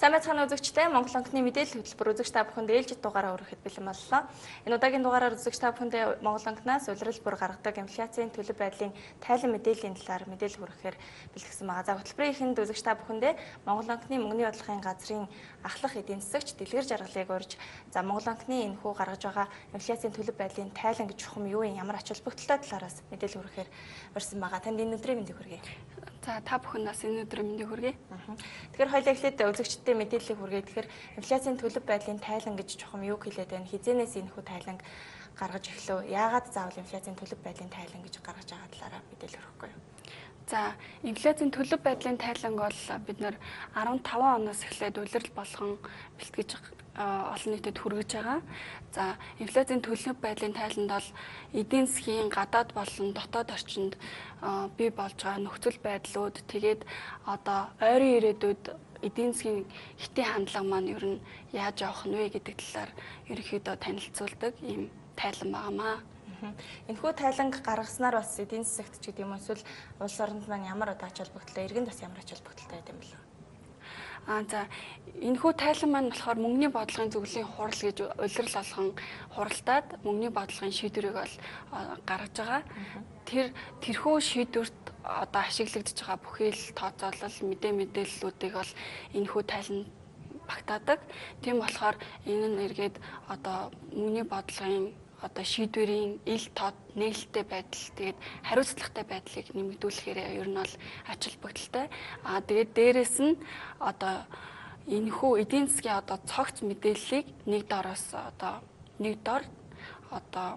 Сайн байцгаана үзэгчдээ, Монгол Банкны мэдээлэл хөтөлбөр үзэгч та бүхэнд ээлжит дугаараа хүрэхэд бэлэн боллоо. Энэ удаагийн дугаараар үзэгч та бүхэндээ Монгол Банкнаас улирал бүр гаргадаг инфляцийн төлөв байдлын тайлан мэдээллийн талаар мэдээлэл хүргэхээр бэлтгэсэн байгаа. За, хөтөлбөрийн эхэнд үзэгч та бүхэндээ Монгол Банкны мөнгөний бодлогын газрын ахлах эдийн засагч Дэлгэр Жаргалыг урьж, за Монгол Банкны энэхүү гаргаж байгаа инфляцийн төлөв байдлын тайлан гэж чухам юу юм, ямар ач холбогдолтой талаараас мэдээлэл хүргэхээр урьсан байгаа. Танд энэ өдрийн мэндийг хүргэе. За, та бүхэн бас энэ өдрийн мэндийг хүргэе. Тэгэхээр хоёлаа эхлээд үзэгчдэд мэдээллийг хүргэе. Тэгэхээр инфляцийн төлөв байдлын тайлан гэж чухам юу хэлээд байна? Хизээнээс энэхүү тайланг гаргаж эхлэв? Яагаад заавал инфляцийн төлөв байдлын тайлан гэж гаргаж байгаа талаараа мэдээлэл өгөхгүй юу? За, инфляцийн төлөв байдлын тайланг бол бид нэр 15 оноос эхлээд улирал болгон бэлтгэж олон нийтэд хүргэж байгаа. За, инфляцийн төлөв байдлын тайланд бол эдийн засгийн гадаад болон дотоод орчинд бий болж байгаа нөхцөл байдлууд, тэгээд одоо ойрын ирээдүйд эдийн засгийн хэтийн хандлага маань ер нь яаж явах нь вэ гэдэг талаар ерөнхийдөө танилцуулдаг ийм тайлан байгаамаа. Энэхүү тайланг гаргаснаар бас эдийн засагт ч гэдэг юм эсвэл улс оронд маань ямар одоо ач холбогдолтой, иргэнд бас ямар ач холбогдолтой байд юм бэ? За, энэхүү тайлан маань болохоор мөнгөний бодлогын зөвлөлийн хурал гэж улирал болгон хуралдаад мөнгөний бодлогын шийдвэрийг бол гаргаж байгаа. Тэрхүү шийдвэрт одоо ашиглагдж байгаа бүхий л тооцоолол, мэдээллүүдийг бол энэхүү тайлан багтаадаг. Тийм болохоор энэ нь эргээд одоо мөнгөний бодлогын одоо шийдвэрийн ил тод нээлттэй байдал, тэгээд хариуцлагатай байдлыг нэмэгдүүлэхээр ер нь бол ач холбогдолтой. Тэгээд дээрэс нь одоо энэхүү эдийн засгийн одоо цогц мэдээллийг нэг дороос одоо нэг дор одоо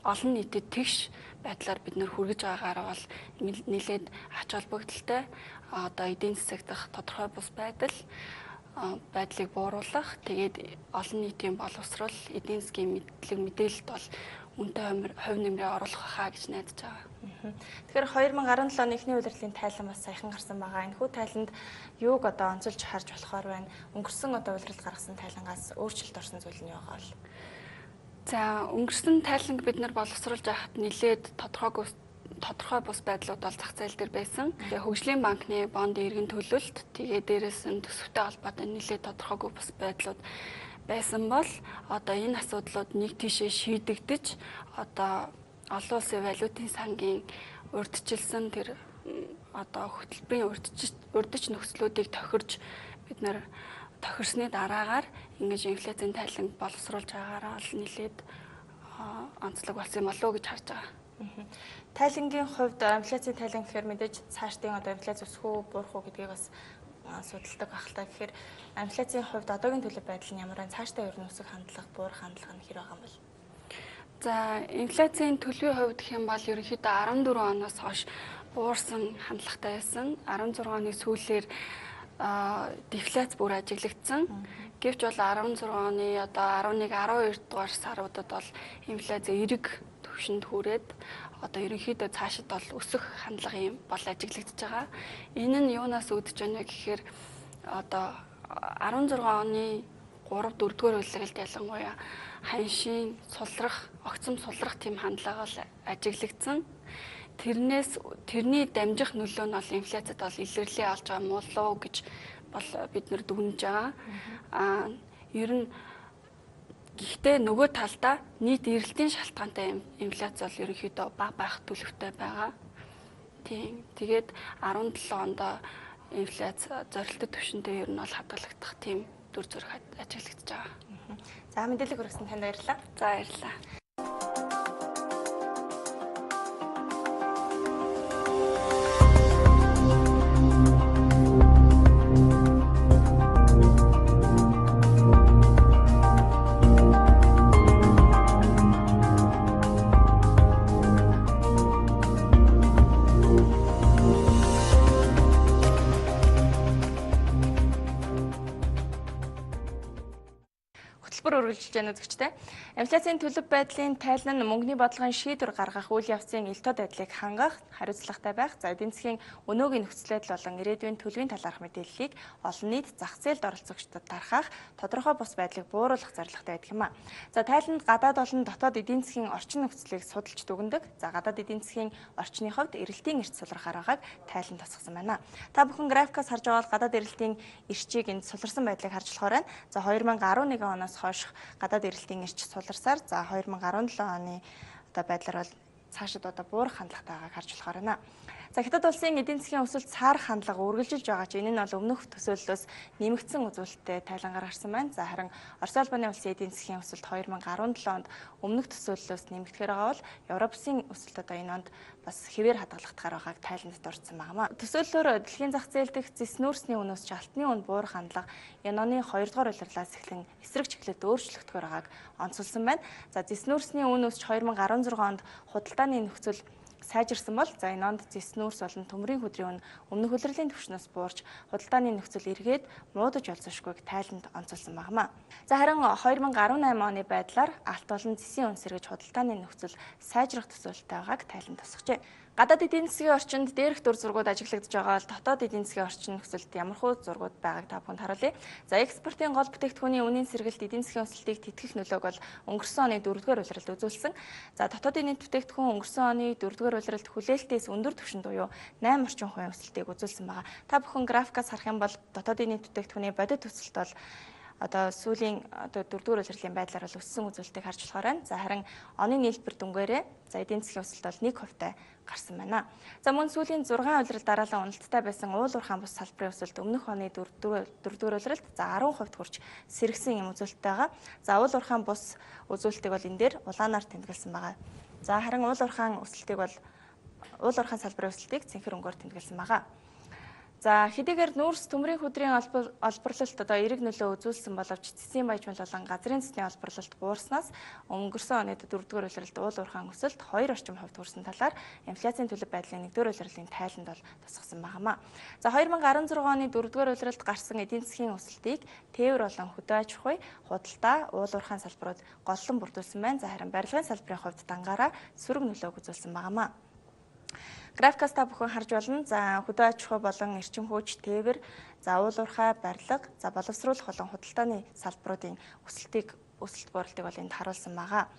олон нийтэд тэгш байдлаар бид нэр хүргэж байгаагаар бол нэлээд ач холбогдолтой. Одоо эдийн засаг дахь тодорхой бус байдлыг бууруулах, тэгээд олон нийтийн боловсрол, эдийн засгийн мэдлэг мэдээлэлд бол үнэтэй хувь нэмрээ оруулах хаа гэж найдаж байгаа. Тэгэхээр 2017 оны эхний улирлын тайлан бас саяхан гарсан байгаа. Энэхүү тайланд юуг одоо онцолж харж болохоор байна? Өнгөрсөн одоо улиралд гаргасан тайлангаас өөрчлөлт орсон зүйл нь юу байгаа вэ? За, өнгөрсөн тайланг бид нар боловсруулж байхад нэлээд тодорхой бус байдлууд бол зах зээл дээр байсан. Тэгээ хөгжлийн банкны бонд иргэн төлөлт, тэгээ дээрээс нь төсөвтэй холбоотой нэлээд тодорхойгүй бус байдлууд байсан бол одоо энэ асуудлууд нэг тийшээ шийдэгдэж, одоо олон улсын валютын сангийн урьдчилсан тэр одоо хөтөлбөрийн урьдч нөхцлүүдийг тохирж бид нэр тохирсны дараагаар ингэж инфляцийн тайланг боловсруулж байгаараа бол нэлээд онцлог болсон юм болов уу гэж харж байгаа. Тайлангийн хувьд инфляцийн тайлан гэхээр мэдээж цаашдын одоо инфляц өсөх үү, буурах уу гэдгийг бас судалдаг байх л та. Тэгэхээр инфляцийн хувьд одоогийн төлөв байдал нь ямар байна? Цаашдаа ер нь өсөх хандлага, буурах хандлага нь хэр байгаа юм бол? За, инфляцийн төлөвийн хувьд гэх юм бол ерөнхийдөө 14 оноос хойш буурсан хандлагатай байсан. 16 оны сүүлээр дефляц бүр ажиглагдсан. Гэвч бол 16 оны одоо 11, 12 дугаар саруудад бол инфляц эерэг түвшинд хүрээд одоо ерөнхийдөө цаашид бол өсөх хандлага юм бол ажиглагдж байгаа. Энэ нь юунаас үүдэж байна вэ гэхээр одоо 16 оны 3 4 дугаар улиралд ялангуяа ханшийн сулрах, огцом сулрах тийм хандлага бол ажиглагдсан. Тэрний дамжих нөлөө нь бол инфляцид бол илэрлээ олж байгаа муулуу гэж бол бид нэр дүгнэж байгаа. Ер нь гэхдээ нөгөө талдаа нийт эрэлтийн шалтгаантай инфляц бол ерөнхийдөө бага байх төлөвтэй байгаа. Тийм. Тэгээд 17 онд инфляц зорилттой түвшиндээ ер нь бол хадгалагдах тийм дүр зураг ажиглагдаж байгаа. За, мэдээлэл хүргэсэн танд баярлалаа. За, баярлалаа. Хөтөлбөр үргэлжилж байна үзэгчдээ. Инфляцийн төлөв байдлын тайлан нь мөнгөний бодлогын шийдвэр гаргах үйл явцын ил тод байдлыг хангах, хариуцлагатай байх, за эдийн засгийн өнөөгийн нөхцөл байдал болон ирээдүйн төлөвийн талаарх мэдээллийг олон нийт зах зээлд оролцогчдод тархах, тодорхой бус байдлыг бууруулах зорилготой байдаг юм а. За тайланд гадаад болон дотоод эдийн засгийн орчин нөхцөлийг судалж дүгнэдэг. За гадаад эдийн засгийн орчны хувьд эрэлтийн эрч сулрахаар байгааг тайлан тусгасан байна. Та бүхэн графикаас харж байгаа бол гадаад эрэлтийн эрчийг энд суларсан байдлыг харж болохоор байна. За 2011 оноос хойш гадаад эрэлтийн эрч суларсаар за 2017 оны одоо байдлаар бол цаашид одоо буурах хандлагатай байгааг харж болохоор байна. За Хятад улсын эдийн засгийн өсөлт саарах хандлага үргэлжилж байгаа ч энэ нь бол өмнөх төсөөллөөс нэмэгдсэн үзүүлэлттэй тайлан гаргасан байна. За харин Орос улбаны улсын эдийн засгийн өсөлт 2017 онд өмнөх төсөөллөөс нэмэгдэхээр байгаа бол Европ улсын өсөлт одоо энэ онд бас хэвээр хадгалагдахаар байгааг тайланд дурдсан байна. Төсөөллөөр дэлхийн зах зээл дэх зэс нүүрсний үнээс ч алтны үн буурах хандлага энэ оны 2 дугаар улирлаас эхлэн эсрэг чиглэлд өөрчлөгдөхөөр байгааг онцолсон байна. За зэс нүүрсний үн өсч 2016 онд худалдааны нөхцөл сайжирсан бол за энэ онд зэс нүүрс болон төмрийн хөдрийн үн өмнөх улирлын түвшнээс буурч худалдааны нөхцөл эргээд муудаж олзошгүйг тайланд онцолсон байна. За харин 2018 оны байдлаар алт болон зэсийн үн сэргэж худалдааны нөхцөл сайжрах төсөөлөлттэй байгааг тайланд тусгажээ. Гадаад эдийн засгийн орчинд дээрх дүр зургууд ажиглагдаж байгаа бол дотоод эдийн засгийн орчин нөхцөлд ямархуу зургууд байгааг та бүхэнд харуулъя. За экспортын гол бүтээгдэхүүний үнийн сэргэлт эдийн засгийн өсөлтийг тэтгэх нөлөөг бол өнгөрсөн оны 4-р улиралд үзүүлсэн. За дотоодын нийт бүтээгдэхүүн өнгөрсөн оны 4-р улиралд хүлээлтээс өндөр түвшинд буюу 8 орчим хувийн өсөлтийг үзүүлсэн байгаа. Та бүхэн графикаас харах юм бол дотоодын нийт бүтээгдэхүүний бодит өсөлт бол одоо сүүлийн одоо 4-р улирлын байдлаар бол өссөн үзүүлэлтийг харж болохоор байна. За харин оны нийлбэр дүнгээрээ за эдийн засгийн өсөлт бол 1% гарсан байна. За мөн сүүлийн 6 улирал дараалан уналттай байсан уул уурхайн бус салбарын өсөлт өмнөх оны 4-р улиралд за 10% хүрч сэргсэн юм үзүүлэлттэй байгаа. За уул уурхайн бус үзүүлэлтийг бол энэ дээр улаанаар тэмдэглэсэн байгаа. За харин уул уурхайн өсөлтийг бол уул уурхайн салбарын өсөлтийг цэнхэр өнгөөр тэмдэглэсэн байгаа. За хэдийгээр нүүрс төмрийн хөдрийн олборлолт одоо эерэг нөлөө үзүүлсэн боловч цэцгийн баяжмал болон газрын цэцний олборлолт буурснаас өнгөрсөн оны 4-р улиралд уул уурхайн өсөлт 2 орчим хувьд хүрсэн талаар инфляцийн төлөв байдлын 1-р улирлын тайланд бол тусгасан байна. За 2016 оны 4-р улиралд гарсан эдийн засгийн өсөлтийг тээвэр болон хөдөө аж ахуй, худалдаа, уул уурхайн салбарууд голлон бүрдүүлсэн байна. За харин барилгын салбарын хувьд дангаараа сөрөг нөлөөг үзүүлсэн байна. Графикаас та бүхэн харж болно. За хөдөө аж ахуй болон эрчим хүч, тээвэр, за уул уурхай, барилга, за боловсруулах болон худалдааны салбаруудын өсөлтийг өсөлт бууралтыг бол энд харуулсан байгаа.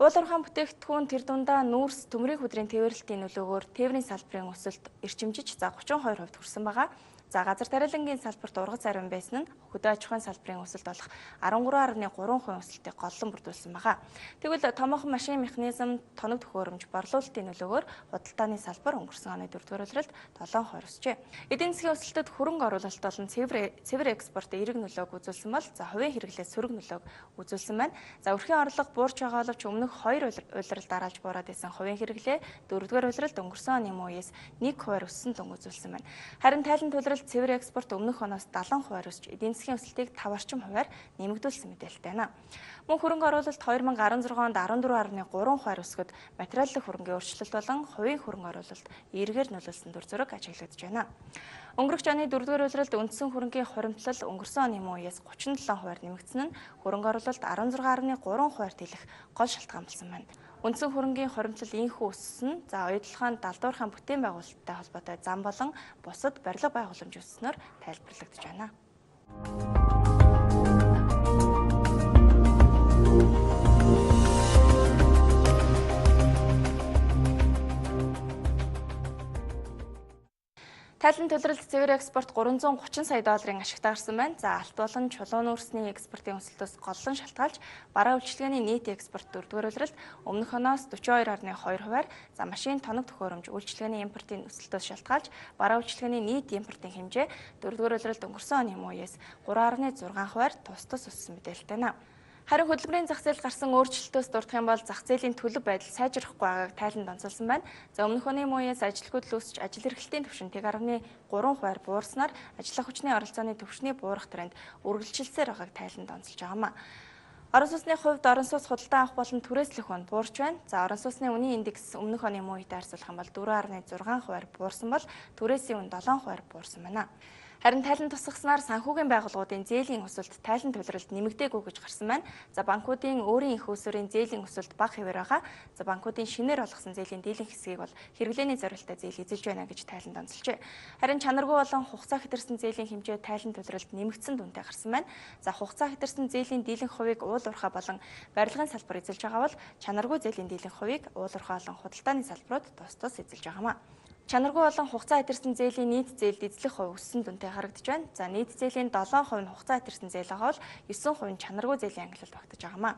Уул уурхайн бүтээгдэхүүн тэр дундаа нүүрс төмрийн хөдрийн тээвэрлэлтийн нөлөөгөөр тээврийн салбарын өсөлт эрчимжиж за 32% хүрсэн байгаа. За газар тариалангийн салбарт ургац ариун байсан нь хөдөө аж ахуйн салбарын өсөлт болох 13.3% өсөлтийг голлон бүрдүүлсэн байгаа. Тэгвэл томоохон машин механизм, тоног төхөөрөмж, борлуулалтын нөлөөгөөр худалдааны салбар өнгөрсөн оны 4-р улиралд 7% өсжээ. Эдийн засгийн өсөлтөд хөрөнгө оруулалт болон цэвэр экспорт эерэг нөлөөг үзүүлсэн бол за хувийн хэрэглээ сөрөг нөлөөг үзүүлсэн байна. За өрхийн орлого буурч байгаа боловч өмнөх 2 улирал дараалж буураад байсан хувийн хэрэглээ 4-р улиралд өнгөрсөн оны мөн үеэс 1% өссөн дүнг үзүүлсэн байна. Харин тайлан төлрөл цэвэр экспорт өмнөх оноос 70% өсч эдийн засгийн өсөлтийг 5 орчим хувиар нэмэгдүүлсэн мэдээлэлтэй байна. Мөн хөрөнгө оруулалт 2016 онд 14.3% өсгөхөд материалын хөрөнгийн өөрчлөлт болон хувийн хөрөнгө оруулалт эргээр нөлөөлсөн дүр зураг ажиглагдаж байна. Өнгөрөх оны 4-р улиралд үндсэн хөрөнгийн хуримтлал өнгөрсөн оны мөн үеэс 37% нэмэгдсэн нь хөрөнгө оруулалт 16.3% тэлэх гол шалтгаан болсон байна. Үндсэн хөрөнгийн хуримтлал ийнхүү өссөн нь за оюутлахын далдуурхайн бүтээн байгуулалттай холбоотой зам болон бусад барилга байгууламж өсснөөр тайлбарлагдаж байна. Тайлан төлрөлт цэвэр экспорт 330 сая долларын ашигтай гарсан байна. За алт болон чулуун нүүрсний экспортын өсөлтөөс голлон шалтгаалж бараа үйлчилгээний нийт экспорт 4-р улиралд өмнөх оноос 42.2%, за машин тоног төхөөрөмж үйлчилгээний импортын өсөлтөөс шалтгаалж бараа үйлчилгээний нийт импортын хэмжээ 4-р улиралд өнгөрсөн оны мөн үеэс 3.6% тус тус өссөн мэдээлэлтэй байна. Харин хөдөлмөрийн зах зээл гарсан өөрчлөлтөөс дурдах юм бол зах зээлийн төлөв байдал сайжрахгүй байгааг тайланд онцолсон байна. За өмнөх оны мөн үеэс ажилгүйдэл өсч ажил эрхлэлтийн түвшин 1.3% буурснаар ажиллах хүчний оролцооны түвшний буурах тренд үргэлжилсээр байгааг тайланд онцолж байгаа юм. Орон сууцны хувьд орон сууц худалдан авах болон түрээслэх үн буурч байна. За орон сууцны үнийн индекс өмнөх оны мөн үетэй харьцуулах юм бол 4.6% буурсан бол түрээсийн үн 7% буурсан байна. Харин тайлан тусгаснаар санхүүгийн байгууллагуудын зээлийн өсөлт тайлан төвлөрөлд нэмэгдээгүй гэж гарсан байна. За банкуудын өөрийн их усүрийн зээлийн өсөлт бага хэвээр байгаа. За банкуудын шинээр олгосон зээлийн дийлэнх хэсгийг бол хэрэглээний зориулттай зээл эзэлж байна гэж тайланд онцолжээ. Харин чанаргүй болон хугацаа хэтэрсэн зээлийн хэмжээ тайлан төвлөрөлд нэмэгдсэн дүнтэй гарсан байна. За хугацаа хэтэрсэн зээлийн дийлэнх хувийг уул уурхай болон барилгын салбар эзэлж байгаа бол чанаргүй зээлийн дийлэнх хувийг уул уурхай болон худалдааны салбарууд тус тус эзэлж байгаа юм а. Чанаргүй болон хугацаа хэтэрсэн зээлийн нийт зээлд эзлэх хувь өссөн дүнтэй харагдаж байна. За нийт зээлийн 7% нь хугацаа хэтэрсэн зээл байгаа бол 9% нь чанаргүй зээлийн ангилалд багтаж байгаа юм а.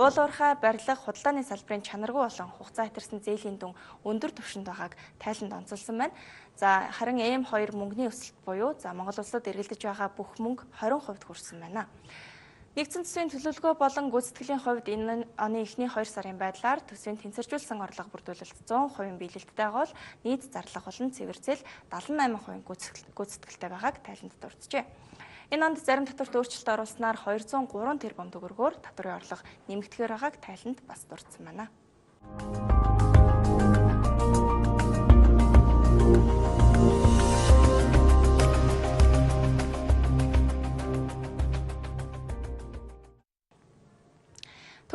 Уул уурхай, барилга, худалдааны салбарын чанаргүй болон хугацаа хэтэрсэн зээлийн дүн өндөр түвшинд байгааг тайланд онцолсон байна. За харин М2 мөнгөний өсөлт буюу за Монгол улсад эргэлдэж байгаа бүх мөнгө 20% хүрсэн байна. Нэгдсэн төсвийн төлөвлөгөө болон гүйцэтгэлийн хувьд энэ оны эхний 2 сарын байдлаар төсвийн тэнцвэржүүлсэн орлого бүрдүүлэлт 100% биелэлттэй бол нийт зарлага болон цэвэр зээл 78% гүйцэтгэлтэй байгааг тайланд дурджээ. Энэ онд зарим татварт өөрчлөлт оруулснаар 203 тэрбум төгрөгөөр татварын орлого нэмэгдэхээр байгааг тайланд бас дурдсан байна.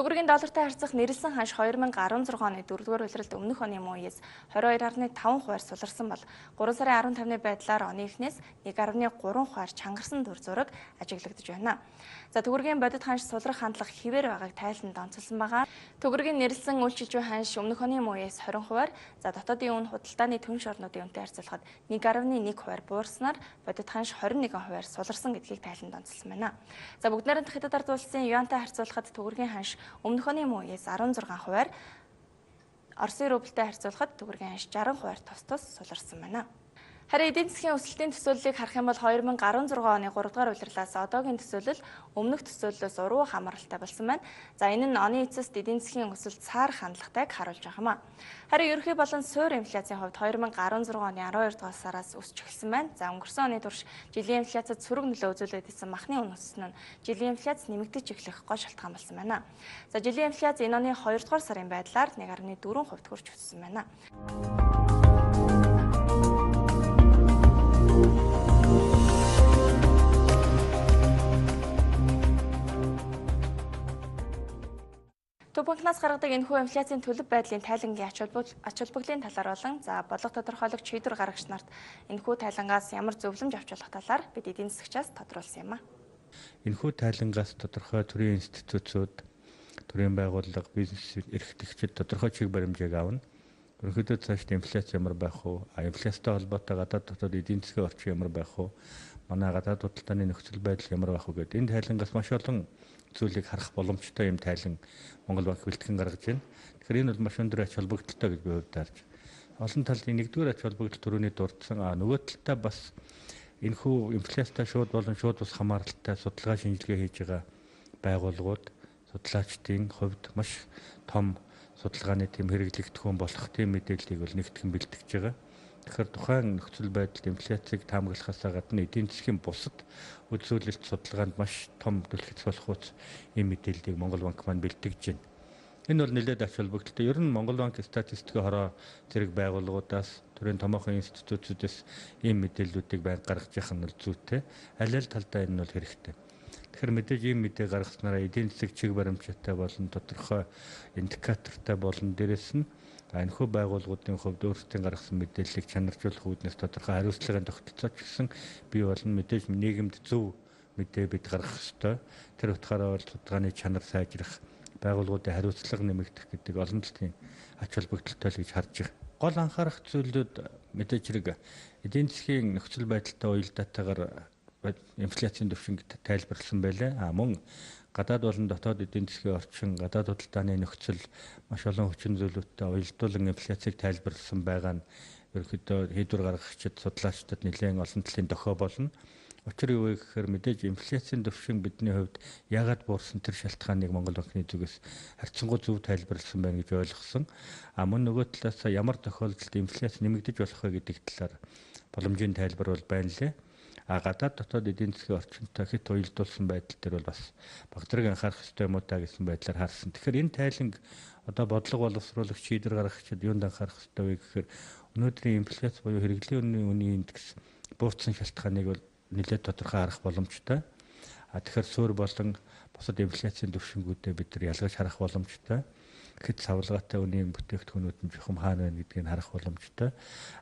Төгрөгийн доллартай харьцах нэрлсэн ханш 2016 оны 4-р улиралд өмнөх оны муу үеэс 22.5 хувиар суларсан бол 3 сарын 15-ны байдлаар оны эхнээс 1.3 хувиар чангарсан дүр зураг ажиглагдаж байна. За төгрөгийн бодит ханш сулрах хандлага хэвээр байгааг тайланд онцолсон байгаа. Төгрөгийн нэрлсэн үйлчилж буй ханш өмнөх оны муу үеэс 20 хувиар, за дотоодын үн худалдааны түнш орнуудын үнтэй харьцуулахад 1.1 хувиар буурснаар бодит ханш 21 хувиар суларсан гэдгийг тайланд онцолсон байна. За бүгд найрамдах Хятад ард улсын юантай харьцуулахад төгрөгийн ханш өмнөх оны муу үеэс 16 хувиар, Оросын рубльтэй харьцуулахад төгрөгийн ханш 60 хувиар тус тус суларсан байна. Харин эдийн засгийн өсөлтийн төсөөллийг харах юм бол 2016 оны 3 дугаар улирлаас одоогийн төсөөлөл өмнөх төсөөллөөс уруу хамааралтай болсон байна. За энэ нь оны эцэст эдийн засгийн өсөлт саарах хандлагатайг харуулж байгаа юм а. Харин ерөнхий болон суур инфляцийн хувьд 2016 оны 12 дугаар сараас өсч эхэлсэн байна. За өнгөрсөн оны турш жилийн инфляцид сөрөг нөлөө үзүүлээд исэн махны үн өссөн нь жилийн инфляц нэмэгдэж эхлэх гол шалтгаан болсон байна. За жилийн инфляц энэ оны 2 дугаар сарын байдлаар 1.4% хүрч өссөн байна. Төв банкнаас гаргадаг энэхүү инфляцийн төлөв байдлын тайлангийн ач холбогдлын талаар болон за бодлого тодорхойлогч шийдвэр гаргагч нарт энэхүү тайлангаас ямар зөвлөмж авч болох талаар бид эдийн засгчаас тодруулсан юм а. Энэхүү тайлангаас тодорхой төрийн институтууд, төрийн байгууллага, бизнес эрхлэгчид тодорхой чиг баримжааг авна. Ерөнхийдөө цаашд инфляц ямар байх вэ? Инфляцтай холбоотой гадаад дотоод эдийн засгийн орчин ямар байх вэ? Манай гадаад худалдааны нөхцөл байдал ямар байх вэ гэдэг энэ тайлангаас маш олон зүйлийг харах боломжтой юм тайлан Монгол банк бэлтгэн гаргаж байна. Тэгэхээр энэ бол маш өндөр ач холбогдолтой гэж би хувьд харж. Олон талын нэгдүгээр ач холбогдол түрүүний дурдсан. Нөгөө талдаа бас энэхүү инфляцтай шууд болон шууд бас хамааралтай судалгаа шинжилгээ хийж байгаа байгууллагууд судлаачдын хувьд маш том судалгааны тэм хэрэглэгдэхүүн болох тийм мэдээллийг бол нэгтгэн бэлтгэж байгаа. Тэгэхээр тухайн нөхцөл байдалд инфляцийг таамаглахаасаа гадна эдийн засгийн бусад үзүүлэлт судалгаанд маш том түлхэц болох үс ийм мэдээллийг Монгол банк маань бэлтгэж байна. Энэ бол нэлээд ач холбогдолтой. Ер нь Монгол банк статистикийн хороо зэрэг байгууллагуудаас, төрийн томоохон институтүүдээс ийм мэдээллүүдийг байнга гаргаж явах нь бол зүйтэй. Аль аль талдаа энэ нь бол хэрэгтэй. Тэгэхээр мэдээж ийм мэдээ гаргаснараа эдийн засаг чиг баримтчтай болон тодорхой индикатортай болон дээрэс нь энэхүү байгууллагуудын хувьд өөрсдийн гаргасан мэдээллийг чанаржуулах үүднээс тодорхой хариуцлагын тогтолцоо ч гэсэн бий болно. Мэдээж нийгэмд зөв мэдээ бид гаргах ёстой. Тэр утгаараа бол судалгааны чанар сайжрах, байгууллагуудын хариуцлага нэмэгдэх гэдэг олон талын ач холбогдолтой л гэж харж байгаа. Гол анхаарах зүйлүүд мэдээж хэрэг эдийн засгийн нөхцөл байдалтай уялдаатайгаар инфляцийн түвшинг тайлбарласан байлаа. Мөн гадаад болон дотоод эдийн засгийн орчин, гадаад худалдааны нөхцөл маш олон хүчин зүйлүүдтэй уялдуулан инфляцийг тайлбарласан байгаа нь ерөнхийдөө хийдвэр гаргагчид, судлаачдад нэлээд олон талын дохио болно. Учир юу вэ гэхээр мэдээж инфляцийн түвшин бидний хувьд яагаад буурсан тэр шалтгааныг Монгол банкны зүгээс харьцангуй зөв тайлбарласан байна гэж ойлгосон. Мөн нөгөө талаас ямар тохиолдолд инфляц нэмэгдэж болох вэ гэдэг талаар боломжийн тайлбар бол байна лээ. Гадаад дотоод эдийн засгийн орчинтой хэт уялдуулсан байдал дээр бол бас баг зэрэг анхаарах ёстой юм уу та гэсэн байдлаар харсан. Тэгэхээр энэ тайланг одоо бодлого боловсруулагч, шийдвэр гаргагчид юунд анхаарах ёстой вэ гэхээр өнөөдрийн инфляц буюу хэрэглээний үнийн индекс буурсан шалтгааныг бол нэлээд тодорхой харах боломжтой. А тэгэхээр суурь болон бусад инфляцийн түвшингүүдээ бид нар ялгаж харах боломжтой. Хэд савлгаатай үнийн бүтээгдэхүүнүүд нь чухам хаана байна гэдгийг харах боломжтой.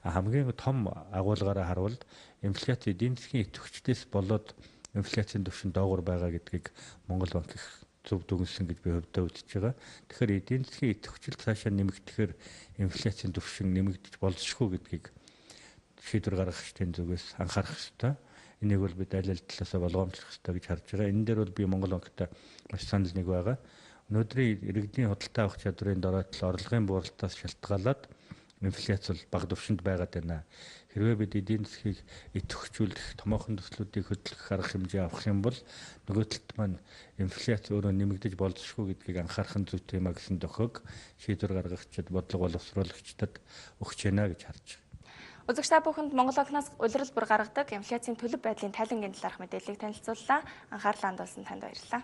А хамгийн том агуулгаараа харуул инфляц эдийн засгийн идэвхжлээс болоод инфляцийн түвшин доогуур байгаа гэдгийг Монгол банк их зөв дүгнсэн гэж би хувьдаа үзэж байгаа. Тэгэхээр эдийн засгийн идэвхжил цаашаа нэмэгдэхээр инфляцийн түвшин нэмэгдэж болзошгүй гэдгийг шийдвэр гаргагчдын зүгээс анхаарах ёстой. Энийг бол бид аль аль талаасаа болгоомжлох ёстой гэж харж байгаа. Энэ дээр бол би Монгол банктай маш санал нэг байгаа. Өнөөдрийн иргэдийн худалдаа авах чадварын дороотол орлогын бууралтаас шалтгаалаад инфляц бол бага түвшинд байгаад байна. Хэрвээ бид эдийн засгийг идэвхжүүлэх, томоохон төслүүдийг хөдөлгөх арга хэмжээ авах юм бол нөгөө талд маань инфляц өөрөө нэмэгдэж болзошгүй гэдгийг анхаарах нь зүйтэй юм а гэсэн дохиог шийдвэр гаргагчид, бодлого боловсруулагчдад өгч байна гэж харж байна. Үзэгч та бүхэнд Монгол банкнаас улирал бүр гаргадаг инфляцийн төлөв байдлын тайлангийн талаарх мэдээллийг танилцууллаа. Анхаарлаа хандуулсан танд баярлалаа.